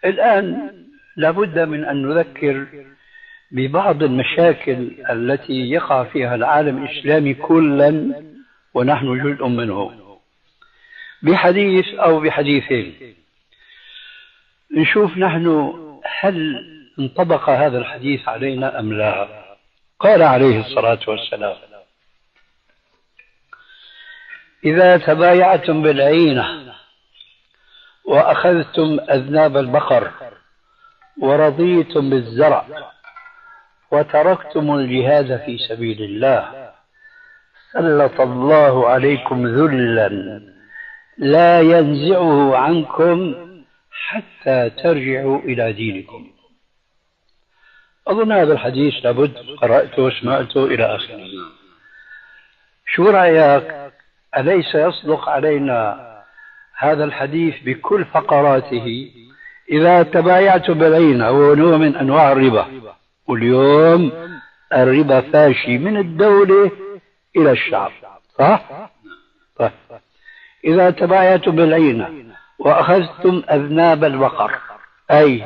الآن لابد من أن نذكر ببعض المشاكل التي يقع فيها العالم الإسلامي كلا ونحن جزء منه، بحديث أو بحديثين نشوف نحن هل انطبق هذا الحديث علينا أم لا. قال عليه الصلاة والسلام: إذا تبايعتم بالعينة وأخذتم أذناب البقر ورضيتم بالزرع وتركتم الجهاد في سبيل الله سلط الله عليكم ذلا لا ينزعه عنكم حتى ترجعوا إلى دينكم. أظن هذا الحديث لابد قرأته وسمعته إلى آخره. شو رأيك؟ أليس يصدق علينا هذا الحديث بكل فقراته؟ إذا تبايعتم بالعينة، هو نوع من أنواع الربا، واليوم الربا فاشي من الدولة إلى الشعب، صح؟ طيب. إذا تبايعتم بالعينة وأخذتم أذناب البقر، أي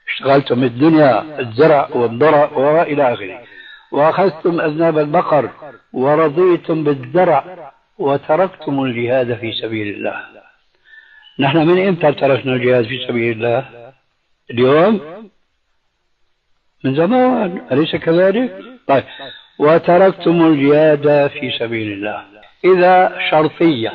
اشتغلتم الدنيا الزرع والضرع وإلى آخره، وأخذتم أذناب البقر ورضيتم بالزرع وتركتم الجهاد في سبيل الله. نحن من إمتى تركنا الجهاد في سبيل الله؟ اليوم؟ من زمان، أليس كذلك؟ طيب، وتركتم الجهاد في سبيل الله، إذا شرطية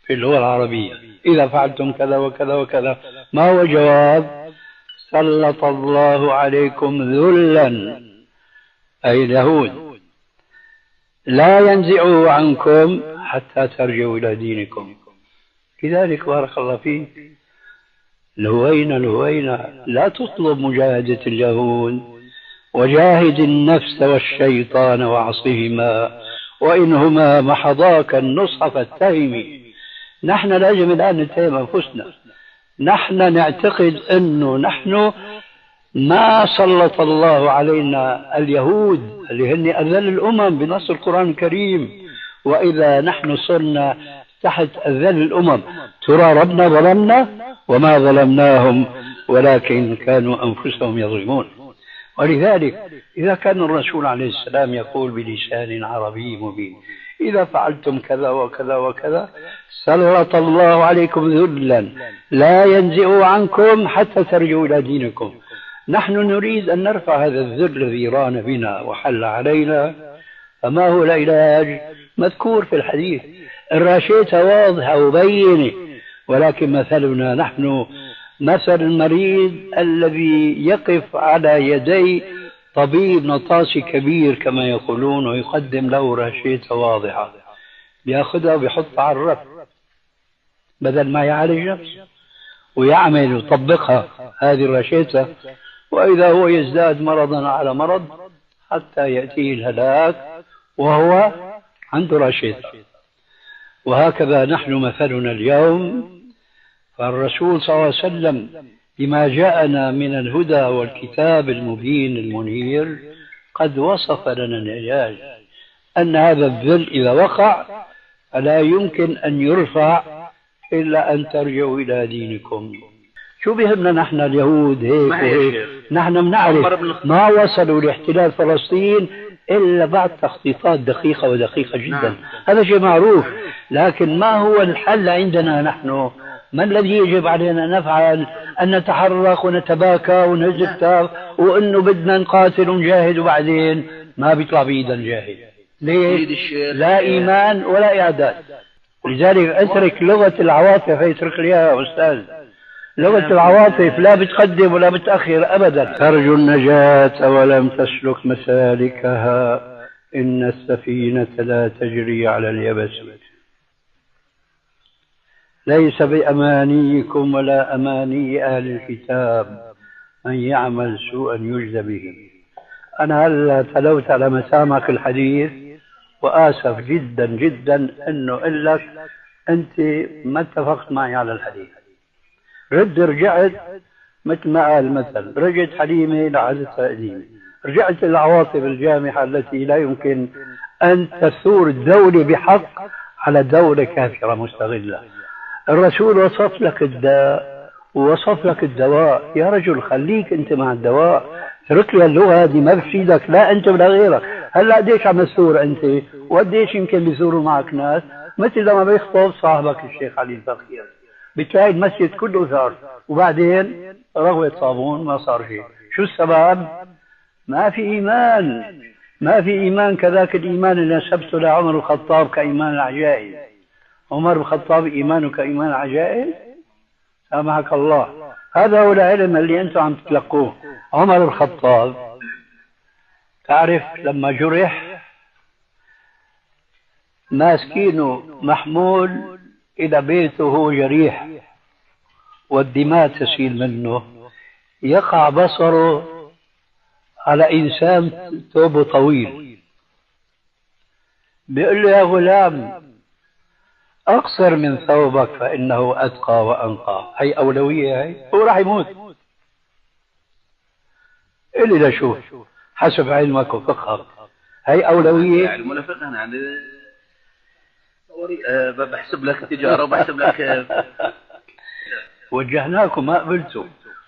في اللغة العربية، إذا فعلتم كذا وكذا وكذا، ما هو الجواب؟ سلط الله عليكم ذلا، أي اليهود، لا ينزعه عنكم حتى ترجعوا إلى دينكم. لذلك بارك الله فيك، الهوينة الهوينة، لا تطلب مجاهدة اليهود، وجاهد النفس والشيطان وعصهما وإنهما محضاك النصح فاتهمي. نحن لازم الآن نتهم أنفسنا. نحن نعتقد أنه نحن ما سلط الله علينا اليهود اللي هن أذل الأمم بنص القرآن الكريم، وإذا نحن صرنا تحت أذل الأمم ترى ربنا ظلمنا وما ظلمناهم ولكن كانوا أنفسهم يظلمون. ولذلك إذا كان الرسول عليه السلام يقول بلسان عربي مبين: إذا فعلتم كذا وكذا وكذا سلط الله عليكم ذلا لا ينزع عنكم حتى ترجعوا إلى دينكم. نحن نريد أن نرفع هذا الذل الذي ران بنا وحل علينا، فما هو العلاج؟ مذكور في الحديث، الراشية واضحة وبينة، ولكن مثلنا نحن مثل المريض الذي يقف على يدي طبيب نطاسي كبير كما يقولون ويقدم له راشية واضحة، بياخذها وبيحطها على الرف بدل ما يعالج نفسه ويعمل ويطبقها هذه الرشيتة، وإذا هو يزداد مرضا على مرض حتى يأتيه الهلاك وهو عنده رشيتة. وهكذا نحن مثلنا اليوم. فالرسول صلى الله عليه وسلم بما جاءنا من الهدى والكتاب المبين المنير قد وصف لنا العلاج، أن هذا الذل إذا وقع فلا يمكن أن يرفع إلا أن ترجعوا إلى دينكم. شو بيهمنا نحن اليهود هيك وهيك؟ نحن بنعرف ما وصلوا لاحتلال فلسطين إلا بعد تخطيطات دقيقة ودقيقة جدا. نعم. هذا شيء معروف، لكن ما هو الحل عندنا نحن؟ ما الذي يجب علينا نفعل؟ أن نتحرك ونتباكى ونهز الكتاب وأنه بدنا نقاتل ونجاهد، وبعدين ما بيطلع بإيدنا نجاهد. ليش؟ لا إيمان ولا إعداد. لذلك اترك لغة العواطف، اترك لي يا أستاذ. لغة العواطف لا بتقدم ولا بتأخر أبدا. ترجو النجاة ولم تسلك مسالكها، إن السفينة لا تجري على اليبس. ليس بأمانيكم ولا أماني أهل الكتاب، من يعمل سوءا يجز به. أنا هلا تلوت على مسامعك الحديث، وآسف جدا جدا أنه أقول لك أنت ما اتفقت معي على الحديث. رد رجعت مثل ما قال المثل، رجعت حليمة لعادتها قديمة، رجعت العواطف الجامحة التي لا يمكن أن تثور الدولة بحق على دولة كافرة مستغلة. الرسول وصف لك الداء ووصف لك الدواء. يا رجل خليك أنت مع الدواء، اترك لي اللغة هذه ما بتفيدك لا أنت ولا غيرك. هلا قديش عم تثور أنت وقديش يمكن بيثوروا معك ناس، مثل لما بيخطب صاحبك الشيخ علي الفقير بتلاقي المسجد كله ثار، وبعدين رغوة صابون ما صار شيء. شو السبب؟ ما في إيمان، ما في إيمان كذاك الإيمان اللي نسبته لعمر الخطاب كإيمان العجائز. عمر الخطاب إيمانه كإيمان العجائز؟ سامحك الله. هذا هو العلم اللي أنتم عم تتلقوه. عمر الخطاب تعرف لما جرح ماسكينه محمول إلى بيته وهو جريح والدماء تسيل منه، يقع بصره على إنسان ثوبه طويل، بيقول له يا غلام أقصر من ثوبك فإنه أتقى وأنقى. هي أولوية، هي هو راح يموت. اللي لشوف حسب علمك وفقهك هي أولوية. علم ولا فقه، أنا عندي بحسب لك تجارة وبحسب لك. وجهناكم ما قبلتوا،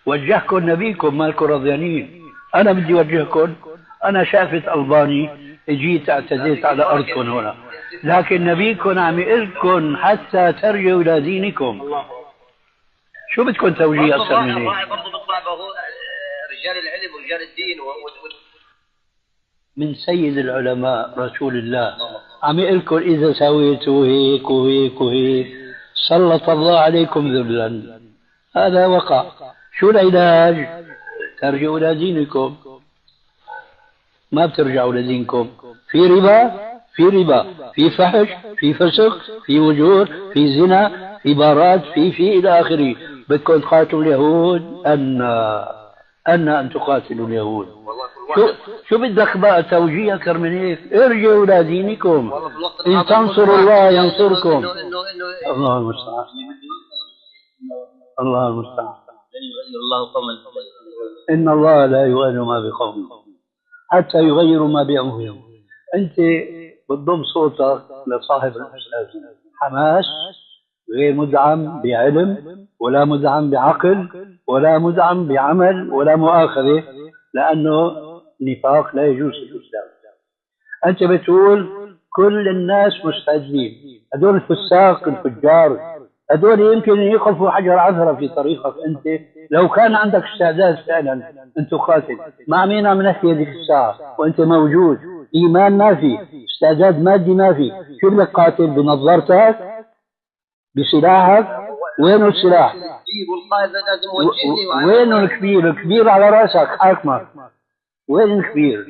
وجهكم نبيكم ما لكم رضيانين. أنا بدي وجهكم، أنا شافت ألباني جيت اعتديت على أرضكم هنا، لكن نبيكم عم يقلكم حتى ترجعوا إلى دينكم. شو بدكم توجيه أكثر من هيك؟ برضه بيطلع رجال العلم ورجال الدين من سيد العلماء رسول الله عم يقلكم إذا سويتوا هيك وهيك وهيك سلط الله عليكم ذلا. هذا وقع. شو العلاج؟ ترجعوا إلى دينكم. ما بترجعوا لدينكم. في ربا، في ربا، في فحش، في فسق، في وجور، في زنا، في بارات، في إلى آخره. بدكم تقاتلوا اليهود؟ أن تقاتلوا اليهود. شو بدك بقى توجيه أكثر من هيك؟ ارجعوا إلى دينكم، إن تنصروا الله ينصركم. الله المستعان، الله المستعان. إن الله لا يغير ما بقوم حتى يغيروا ما بأنفسهم. أنت بتضم صوتك لصاحب الأستاذ. حماس غير مدعم بعلم ولا مدعم بعقل ولا مدعم بعمل ولا مؤاخذة، لأنه نفاق لا يجوز في الإسلام. أنت بتقول كل الناس مستعدين، هذول الفساق الفجار هذول يمكن يقفوا حجر عثرة في طريقك أنت لو كان عندك استعداد فعلا أن تقاتل. مع مين عم نحكي هذيك الساعة وأنت موجود؟ إيمان ما في، استعداد مادي ما في، شو بدك قاتل؟ بنظرتك؟ بسلاحك؟ وينه السلاح؟ وينه الكبير؟ الكبير على رأسك حاكمك. وين الكبير؟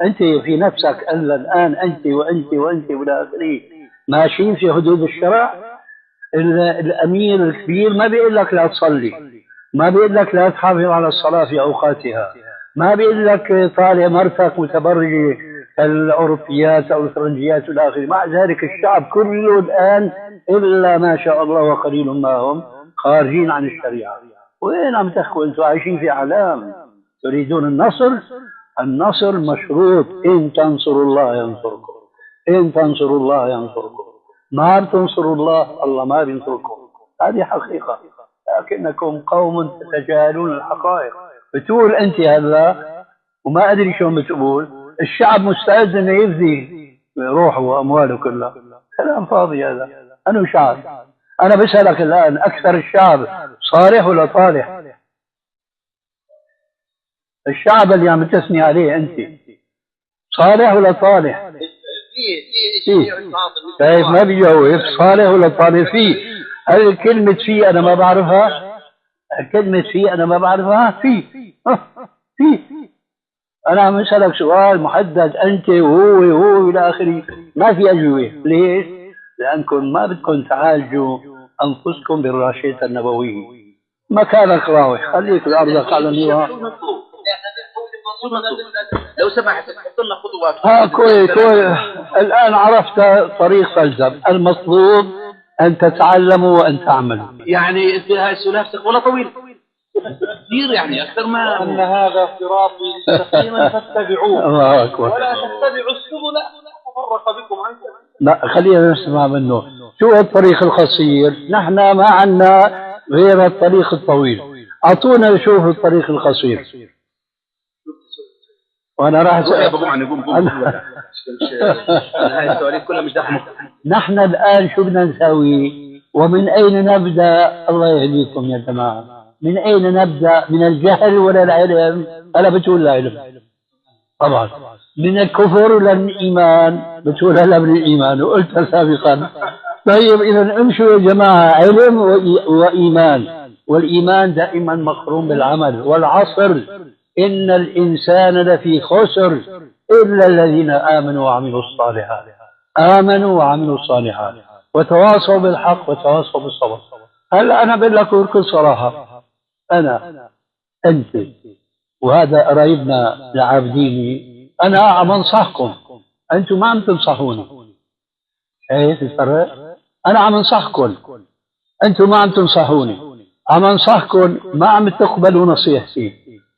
أنت في نفسك الآن أنت وأنت وأنت والى آخره ماشيين في حدود الشرع. الأمير الكبير ما بيقول لك لا تصلي، ما بيقول لك لا تحافظ على الصلاة في أوقاتها، ما بيقول لك طالع مرتك متبرجة الأوروبيات أو الفرنجيات والى آخره. مع ذلك الشعب كله الآن إلا ما شاء الله وقليل ما هم خارجين عن الشريعة. وين عم تحكوا أنتم؟ عايشين في أعلام. تريدون النصر؟ النصر مشروط، إن تنصروا الله ينصركم، إن تنصروا الله ينصركم. ما بتنصروا الله، الله ما بينصركم. هذه حقيقة، لكنكم قوم تتجاهلون الحقائق. بتقول أنت هلا وما أدري شو بتقول، الشعب مستعد إنه يفدي روحه وأمواله كلها. كلام فاضي هذا. أنا شعب، أنا بسألك الآن، أكثر الشعب صالح ولا طالح؟ الشعب اللي عم تثني عليه أنت صالح ولا طالح؟ فيه. شايف ما بيجاوب، صالح ولا طالح؟ فيه. هل كلمة فيه أنا ما بعرفها؟ كلمة فيه أنا ما بعرفها؟ فيه فيه. أنا عم أسألك سؤال محدد، أنت وهو وهو إلى آخره، ما في أجوبة. ليش؟ لأنكم ما بدكم تعالجوا أنفسكم بالراشدة النبوية. مكانك راوح، خليك بأرضك على النظام. لو سمحت حط لنا خطوات. كويس كويس. الآن عرفت طريق الزم. المطلوب أن تتعلموا وأن تعملوا. يعني أنت هاي سلافتك ولا طويل كثير، يعني أكثر ما أن هذا صراطي مستقيما فاتبعوه. الله أكبر. ولا تتبعوا السبل فتفرق بكم عن سبيله. لا خلينا نسمع منه. شو الطريق القصير؟ نحن ما عندنا غير الطريق الطويل. أعطونا نشوف الطريق القصير. وأنا راح نحن الآن شو بدنا نسوي ومن أين نبدأ؟ الله يهديكم يا جماعة، من أين نبدأ؟ من الجهل ولا العلم؟ ألا بتقول العلم طبعا. من الكفر ولا الإيمان؟ بتقول هلا من الإيمان، وقلتها سابقا. طيب إذا امشوا يا جماعة، علم وإيمان، والإيمان دائما مقرون بالعمل. والعصر إن الإنسان لفي خسر إلا الذين آمنوا وعملوا الصالحات، آمنوا وعملوا الصالحات وتواصوا بالحق وتواصوا بالصبر. هلا أنا بقول لكم بكل صراحة، أنا أنت وهذا قرايبنا العابديني، أنا عم أنصحكم، أنتم ما عم تنصحوني. شايف الفرق؟ أنا عم أنصحكم، أنتم ما عم تنصحوني. عم أنصحكم، ما عم تقبلوا نصيحتي،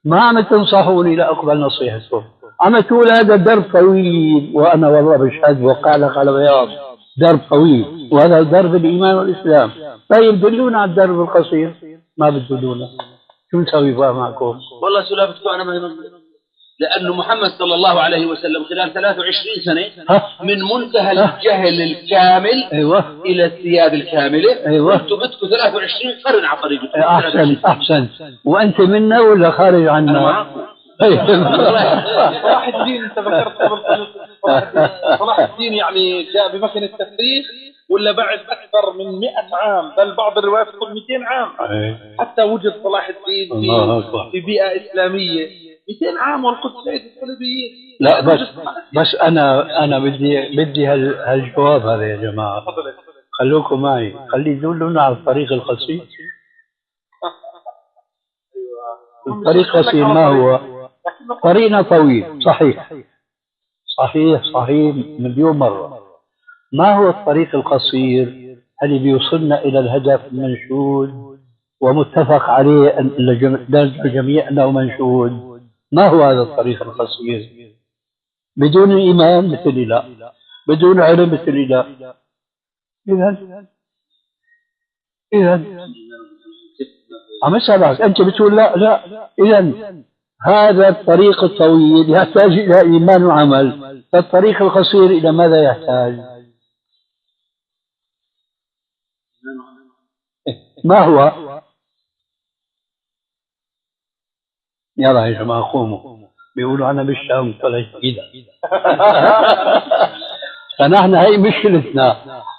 ما عم تنصحوني لأقبل نصيحتكم. عم تقول هذا درب طويل، وأنا والله بشهد وقع لك على بياض، درب طويل، وهذا درب الإيمان والإسلام. طيب دلونا على الدرب القصير، ما بتدلونا، شو نسوي بقى معكم؟ والله سلافتكم أنا ما لأنه محمد صلى الله عليه وسلم خلال 23 سنة من منتهى الجهل الكامل أيوة. إلى السيادة الكاملة. أيوة. أنتم بدكم 23 قرن على طريقكم. أحسن أحسن. وأنت منا ولا خارج عنا؟ صلاح الدين أنت ذكرت قبل صلاح الدين يعني جاء بمكنة التفريخ ولا بعد أكثر من 100 عام، بل بعض الروايات تقول 200 عام حتى وجد صلاح الدين في بيئة إسلامية. 200 عام والقدس ليس الصليبيين. لا بس انا بدي هالجواب هذا يا جماعه، خلوكم معي، خلي يدلونا على الطريق القصير. الطريق القصير ما هو؟ طريقنا طويل، صحيح صحيح صحيح مليون مره. ما هو الطريق القصير اللي بيوصلنا الى الهدف المنشود ومتفق عليه الجميع انه منشود؟ ما هو هذا الطريق القصير؟ بدون إيمان مثلي لا، بدون علم مثلي لا. إذا عم أسألك، أنت بتقول لا لا. إذا هذا الطريق الطويل يحتاج إلى إيمان وعمل، فالطريق القصير إلى ماذا يحتاج؟ ما هو؟ يلا يا جماعة قوموا، بيقولوا أنا بالشام طلعت كده. فنحن هي مشكلتنا،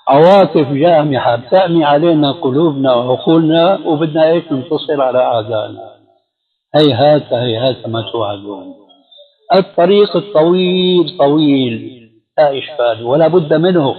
عواطف جامحة بتأمي علينا قلوبنا وعقولنا، وبدنا ايش؟ ننتصر على أعدائنا. هيهات هيهات ما توعدون. الطريق الطويل طويل لا إشكال ولا بد منه،